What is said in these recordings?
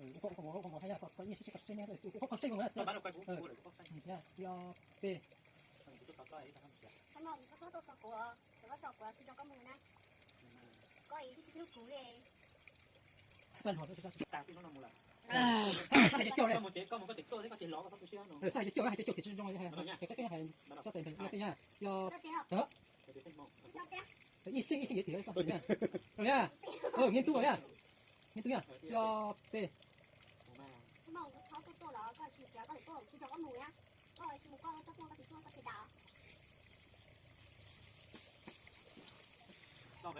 Ua kom, ua kom, ua kom hais yog kom, kom ib sib sib kom sib nyob, ua kom sib nyob, ua kom sib nyob, yog peb. Ib xij ib xij, nyeem tib, nyeem tub, nyeem tub, yog peb. Npawg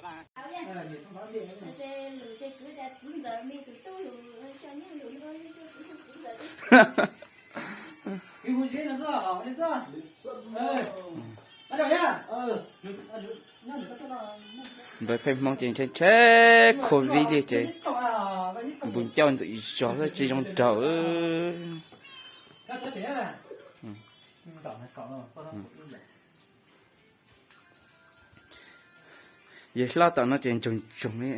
Pheej Hmoob ces ntshe ntshe covid li ces npus ncauj ntxim zog xwb tsis zoo nraug. Yawg hlob tom no ces ntsoog ntsoog li.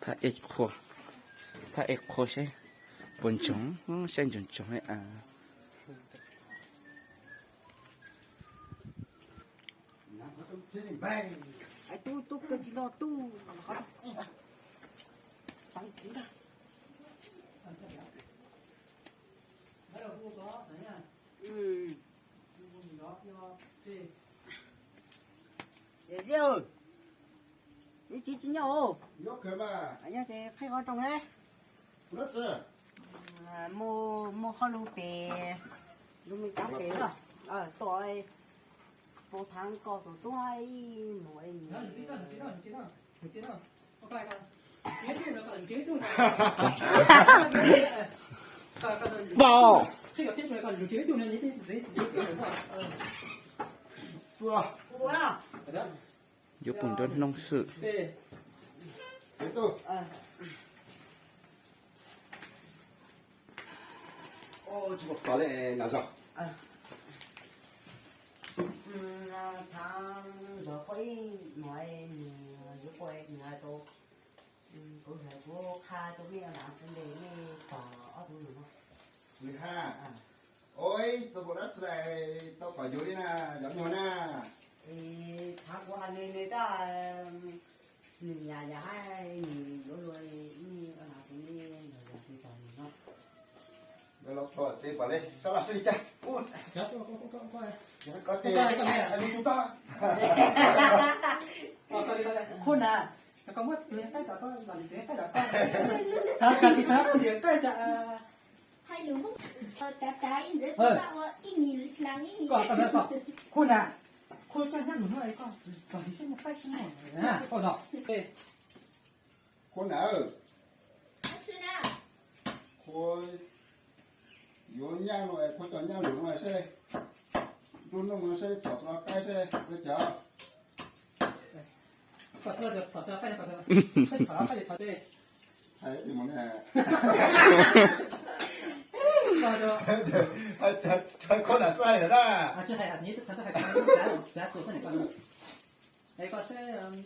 Phab ej qhua, phab ej qhua saib puas ntsoog, saib ntsoog ntsoog li as. Ib tsis tsis nyob os. Nyob ces qhib qhov rooj, muaj muaj qhov lub pem, lub me cab pem los, tuaj pau thav koj tus tub ib mus. Yuav pus nrov hnoob xwb. Tsis muaj qhov li nas zog. Thav nrog qhov ib no, nws yuav ua nws hais rau kuv, kuv qha rau mej las txhua nte mej tos ob tug nus no. Nws hais, ua ib tug npaum dab tsi lawm tau kom yus li na, cov nyuag na. Thav kuv hais nws, nws tab, nws yam yam hais nws yuav luag ib, tus yam tus tos nws no. Los txog tsev pom li sab laj sib li cas. Koj ces li tus tag. Khuj na, koj muab tus qaib tom koj, tus qaib tom koj. Xav tas tis xav tus qaib tas. Koj, koj, khuj na, khuj coj nyab lug no es koj, koj tis seb muaj qaib seb muaj, koj no. Khuj na, khuj yuav nyab no es khuj coj nyab lug no seb, nruab hnub no seb txhom tau qaib seb ua cas. Khuj na tsis hais lawm na. Es koj seb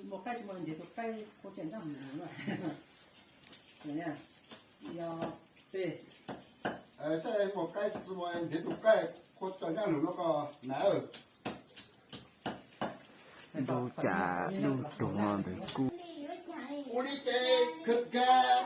muaj qaib tsis muaj ntiav tus qaib khuj coj nyab lug no. Yog peb. Saib muaj qaib tsis muaj ntiav tus qaib khuj coj nyab lug no koj na. Lub cas lub ruag ntawd kuj ua li ces kawg kawg.